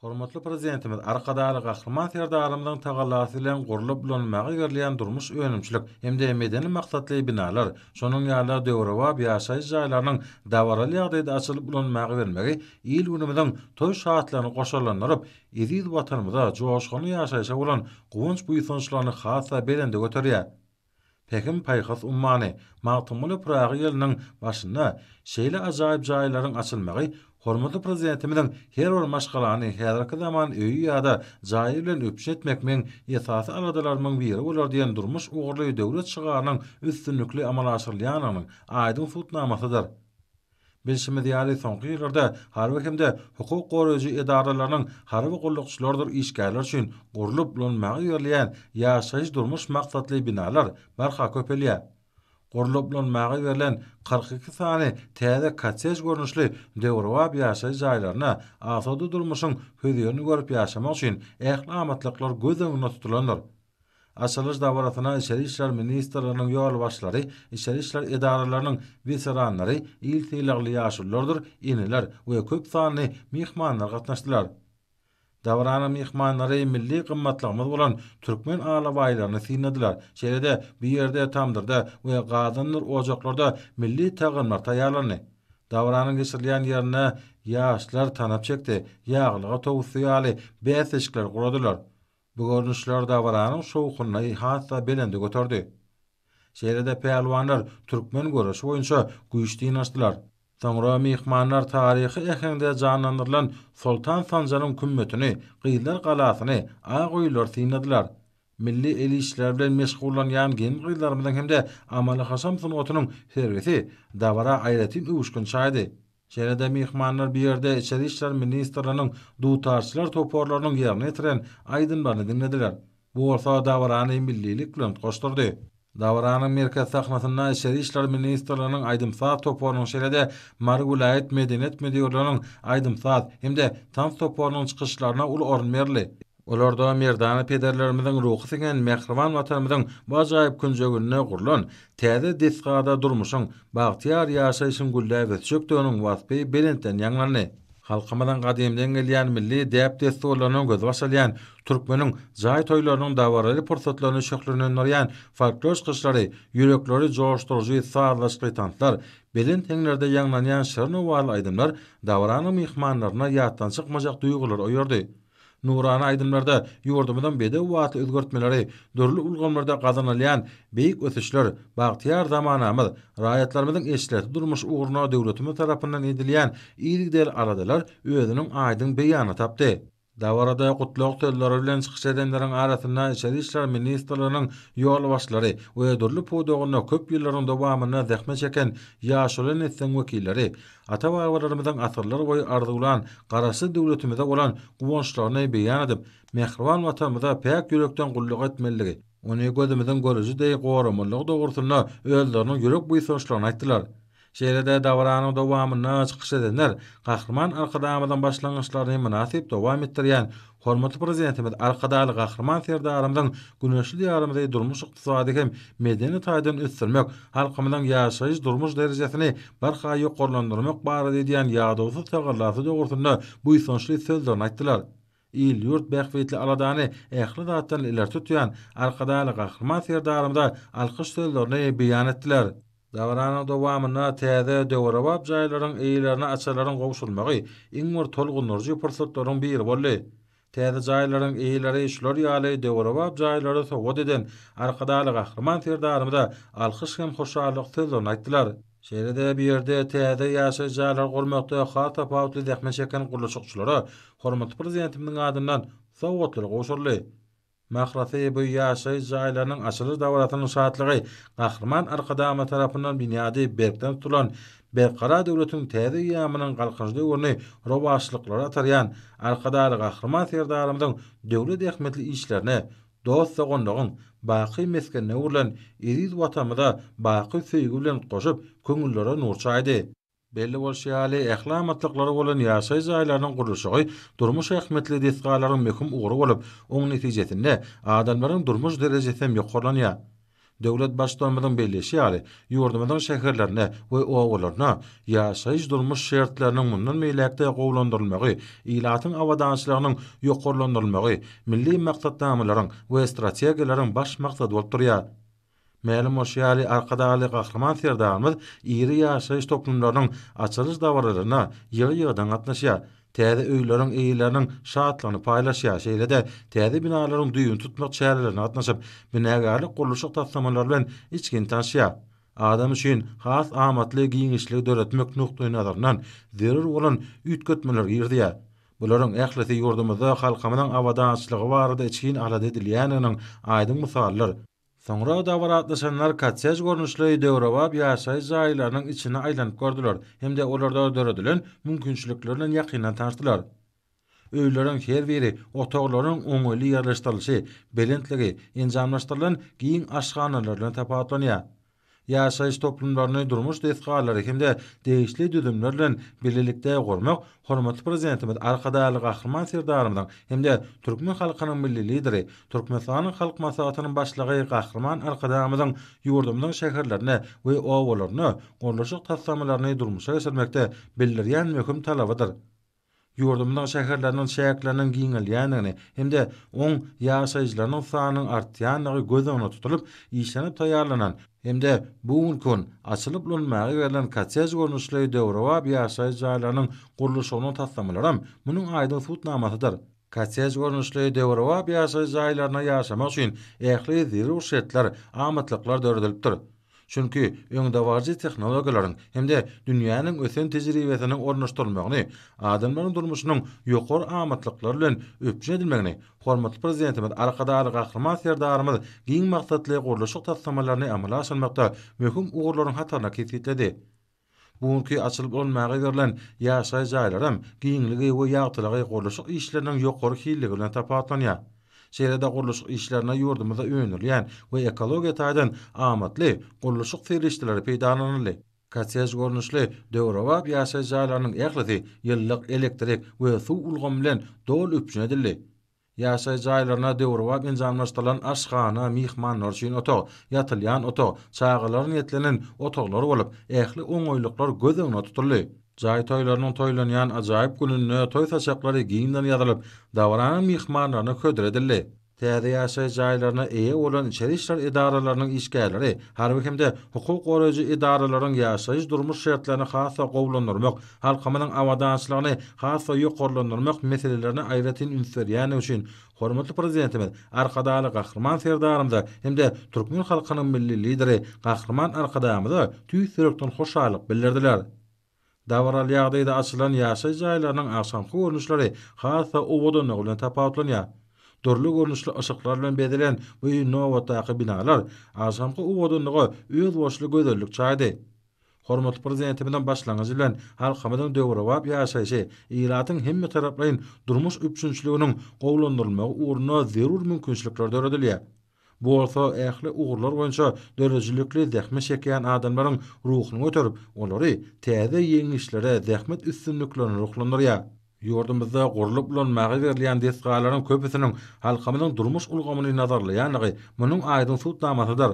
Hormatly Prezidentimiz Arkadagly Gahryman Serdarymyzyň tagallasy bilen gurlup ulanylmaga berilýän durmuş-önümçilik hem-de medeni maksatly binalar, şonuň ýaly-da döwrebap ýaşaýyş jaýlarynyň dabaraly ýagdaýda açylyp ulanylmaga berilmegi il-günümiziň toý şatlygyny goşalandyryp, eziz Watanymyza, joşgunly ýaşaýşa bolan guwanç-buýsançlaryny has-da belende göterýär. Pähim-paýhas ummany Magtymguly Pyragy ýylynyň başynda şeýle ajaýyp jaýlaryň açylmagy hormatly Prezidentimiziň her bir maşgalany häzirki zaman öýi ýa-da jaýy bilen üpjün etmek meň esasy aladalarymyň biri bolar diýen durmuş ugurly döwlet şygarynyň üstünlikli amala aşyrylýandygynyň aýdyň subutnamasydyr. Bilşimiz ýaly, soňky ýyllarda harby hem-de hukuk goraýjy edaralarynyň harby gullukçylarydyr işgärler üçin gurlup ulanmaga berilýän ýaşaýyş-durmuş maksatly binalar barha köpelýär. Gurlup ulanmaga berlen 42 sany täze kottej görnüşli döwrebap ýaşaýyş jaýlarynda asuda durmuşyň hözirini görüp ýaşamak üçin ähli amatlyklar göz öňünde tutulandyr. Açylyş dabarasyna Içeri işler ministrliginiň ýolbaşçylary, içeri işler edaralarynyň weteranlary, il sylagly ýaşululardyr eneler we köp sanly myhmanlar gatnaşdylar. Dabaranyň myhmanlary milli gymmatlygymyz bolan türkmen alabaýlaryny synladylar. Şeýle-de bu ýerde tamdyrda we gazandyr ojaklarda milli tagamlar taýýarlandy. Dabaranyň geçirilýän ýerinde ýaşlar tanap çekdi, ýaglyga towusdy ýaly bäsleşikleri guradylar. Bu görnüşler dabaranyň şowhunyny has-da belende göterdi. Şeýle-de pälwanlar türkmen göreşi boýunça güýç synanyşdylar. Soňra myhmanlar taryhy äheňde janlandyrylan Soltan Sanjaryň kümmetini, Gyzlar galasyny, ak öýleri synladylar. Milli el işleri bilen meşgullanýan gelin-gyzlarymyzyň hem-de amaly-haşam sungatynyň sergisi dabara aýratyn öwüşgin çaýdy. Şeýle-de myhmanlar bu ýerde Içeri işler ministrliginiň dutarçylar toparlarynyň ýerine ýetiren aýdymlaryny diňlediler. Bu bolsa dabarany millilik bilen utgaşdyrdy. Dabaranyň merkezi sahnasynda Içeri işler ministrliginiň aýdym-saz toparynyň şeýle-de Mary welaýat Medeniýet müdirliginiň aýdym-saz hem-de tans toparynyň çykyşlaryna uly orun berildi. Olarda merdana pederlerimiziň ruhy siňen mähriban Watanymyzyň bu ajaýyp künjeginde gurlan täze desgada durmuşyň, bagtyýar ýaşaýşyň gülläp ösjekdiginiň waspy belentden ýaňlandy. Halkymyzyň gadymdan gelýän milli däp-dessurlaryndan gözbaş alýan türkmeniň jaý toýlarynyň dabaraly pursatlaryny şöhlelendirýän folklor çykyşlary, ýürekleri joşduryjy sazlaşykly tanslar, belent heňlerde ýaňlanýan şirin owazly aýdymlar dabaranyň myhmanlarynda ýatdan çykmajak duýgulary oýardy. Nurana aýdymlarda ýurdumyzyň bedew atly özgertmeleri, dürli ulgamlarda gazanylýan beýik ösüşler, bagtyýar zamanamyz, raýatlarymyzyň eşretli durmuş ugrunda döwletimiz tarapyndan edilýän yzygiderli aladalar özüniň aýdyň beýanyny tapdy. Dabarada gutlag sözleri bilen çykyş edenleriň arasynda Içeri işler ministrliginiň ýolbaşçylary we dürli pudagynda köp ýyllaryň dowamynda zähmet çeken ýaşuly nesliň wekilleri, Ata-babalarymyzyň asyrlar boýy arzuwlan Garaşsyz döwletimize bolan guwançlaryny beýan edip, mähriban Watanymyza päk ýürekden gulluk etmelidigi, ony gözümiziň göreji deý goramalydygy dogrusynda özleriniň ýürek buýsançlaryny aýtdylar. Şeýle-de dabaranyň dowamynda çykyş edenler Gahryman Arkadagymyzyň başlangyçlaryny mynasyp dowam etdirýän Hormatly Prezidentimiz Arkadagly Gahryman Serdarymyzyň güneşli Diýarymyzy durmuş-ykdysady hem medeni taýdan ösdürmek, halkymyzyň ýaşaýyş-durmuş derejesini barha ýokarlandyrmak barada edýän ýadawsyz tagallasy dogrusynda buýsançly sözlerini aýtdylar. Il-ýurt bähbitli aladany ähli zatdan ileri tutýan Arkadagly Gahryman Serdarymyza alkyş sözlerini beýan etdiler. Dabaranyň dowamynda täze döwrebap jaýlaryň eýelerine açarlaryň gowşurylmagy iň bir tolgundyryjy pursatlaryň biri boldy. Täze jaýlaryň eýeleri şular ýaly döwrebap jaýlary sowgat eden Arkadagly Gahryman Serdarymyza alkyş hem hoşallyk sözlerini aýtdylar. Şeýle-de bu ýerde täze ýaşaýyş jaýlary gurmakda has tapawutly zähmet çeken gurluşykçylara hormatly Prezidentimiziň adyndan sowgatlar gowşuryldy. Mahlasy bu ýaşaýyş jaýlarynyň açylyş dabarasynyň şatlygy Gahryman Arkadagymyz tarapyndan binýady berkden tutulan Berkarar döwletiň täze eýýamynyň Galkynyş döwrüni rowaçlyklara atarýan Arkadagly Gahryman Serdarymyzyň döwlet ähmiýetli işlerine, dost-doganlygyň baky mesgenine öwrülen eziz Watanymyza baky söýgi bilen utgaşyp, köňüllere nur çaýdy. Belli bolşy ýaly, ähli amatlyklary bolan ýaşaýyş jaýlarynyň gurluşygy durmuş ähmiýetli desgalaryň möhüm ugry bolup, oň netijesinde adamlaryň durmuş derejesi hem ýokarlanýar. Döwlet Baştutanymyzyň belleýşi ýaly, ýurdumyzyň şäherlerinde we obalarynda ýaşaýyş-durmuş şertleriniň mundan beýläk-de gowulandyrylmagy, ilatyň abadançylygynyň ýokarlandyrylmagy milli maksatnamalaryň we strategiýalaryň baş maksady bolup durýar. Mälim bolşy ýaly, Arkadagly Gahryman Serdarymyz iri ýaşaýyş toplumlarynyň açylyş dabaralaryna ýygy-ýygydan gatnaşýar. Täze öýleriň eýeleriniň şatlygyny paýlaşýar, şeýle-de täze binalaryň düýbüni tutmak çärelerine gatnaşyp, binagärlik-gurluşyk taslamalary bilen içgin tanşýar. Adam üçin has amatly giňişligi döretmek nukdaýnazaryndan zerur bolan üýtgetmeleri girizýär. Bularyň ählisi ýurdumyzda halkymyzyň abadançylygy barada içgin alada edilýändiginiň aýdyň mysalydyr. Soňra dabara gatnaşanlar kottej görnüşli döwrebap ýaşaýyş jaýlarynyň içine aýlanyp gördüler hem-de olarda döredilen mümkinçilikler bilen ýakyndan tanyşdylar. Öýleriň her biri otaglaryň oňaýly ýerleşdirilişi, belentligi, enjamlaşdyrylan giň aşhanalar bilen tapawutlanýar. Ýaşaýyş toplumlaryny durmuş desgalary hem-de degişli düzümler bilen bilelikde gurmak hormatly Prezidentimiz Arkadagly Gahryman Serdarymyzyň hem-de türkmen halkynyň Milli Lideri, Türkmenistanyň Halk Maslahatynyň Başlygy Gahryman Arkadagymyzyň ýurdumyzyň şäherlerinde we obalarynda gurluşyk taslamalaryny durmuşa geçirmekde bildirýän möhüm talabydyr. Ýurdumyzyň şäherleriniň çäkleriniň giňelýändigini hem-de oň ýaşaýjylarynyň sanynyň artýandygy göz öňünde tutulyp, işlenip taýýarlanan hem-de bu günki gün açylyp ulanmaga berlen kottej görnüşli döwrebap ýaşaýyş jaýlarynyň gurluşygynyň taslamalaram munuň aýdyň subutnamasydyr. Kottej görnüşli döwrebap ýaşaýyş jaýlarynda ýaşamak üçin ähli zerur şertler, amatlyklar döredilipdir. Çünki öňdebaryjy tehnologiýalaryň hem-de dünýäniň ösen tejribesiniň ornaşdyrylmagyny, adamlaryň durmuşynyň ýokary amatlyklar bilen üpjün edilmegini hormatly Prezidentimiz Arkadagly Gahryman Serdarymyz giň maksatly gurluşyk taslamalaryny amala aşyrmakda möhüm ugurlaryň hatarynda kesgitledi. Bu günki açylyp ulanmaga berlen ýaşaýyş jaýlaram giňligi we ýagtylygy gurluşyk işleriniň ýokary hilligi bilen tapawutlanýar. Şeýle-de gurluşyk işlerinde ýurdumyzda öndürilýän we ekologiýa taýdan amatly gurluşyk serişdeleri peýdalanyldy. Kottej görnüşli döwrebap ýaşaýyş jaýlarynyň ählisi ýyllyk elektrik we suw ulgamy bilen doly üpjün edildi. Ýaşaýyş jaýlaryna döwrebap enjamlaşdyrylan aşhana, myhmanlar üçin otag, ýatylýan otag, çagalara niýetlenen otaglar bolup, ähli oňaýlyklar göz öňünde tutuldy. Jaý toýlarynyň toýlanýan ajaýyp gününde toý saçaklary giňden ýazylyp, dabaranyň myhmanlaryna hödür edildi. Täze ýaşaýyş jaýlaryna eýe bolan içeri işler edaralarynyň işgärleri harby hem-de hukuk goraýjy edaralaryň ýaşaýyş-durmuş şertlerini has-da gowulandyrmak, halkymyzyň abadançylygyny has-da ýokarlandyrmak meselelerine aýratyn üns berýändigi üçin hormatly Prezidentimiz Arkadagly Gahryman Serdarymyza hem-de türkmen halkynyň Milli Lideri Gahryman Arkadagymyza tüýs ýürekden hoşallyk bildirdiler. Dabaraly ýagdaýda açylan ýaşaýyş jaýlarynyň agşamky görnüşleri has-da owadanlygy bilen tapawutlanýar. Dürli görnüşli yşyklar bilen bezelen bu nobatdaky binalar agşamky owadanlyga özboluşly gözellik çaýdy. Hormatly Prezidentimiziň başlangyjy bilen halkymyzyň döwrebap ýaşaýşy, ilatyň hemmetaraplaýyn durmuş üpjünçiliginiň gowulandyrylmagy ugrunda zerur mümkinçilikler döredilýär. Bu bolsa ähli ugurlar boýunça döredijilikli zähmet çekýän adamlaryň ruhuny göterip, olary täze ýeňişlere, zähmet üstünliklerine ruhlandyrýar. Ýurdumyzda gurlup ulanmaga berilýän desgalaryň köpüsiniň halkymyzyň durmuş ulgamyny nazarlaýandygy munuň aýdyň subutnamasydyr.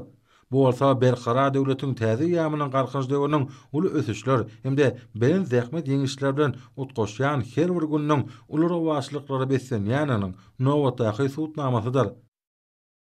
Bu bolsa Berkarar döwletiň täze eýýamynyň Galkynyş döwrüniň uly ösüşler hem-de belent zähmet ýeňişleri bilen utgaşýan her bir gününiň uly rowaçlyklara beslenýändiginiň nobatdaky subutnamasydyr.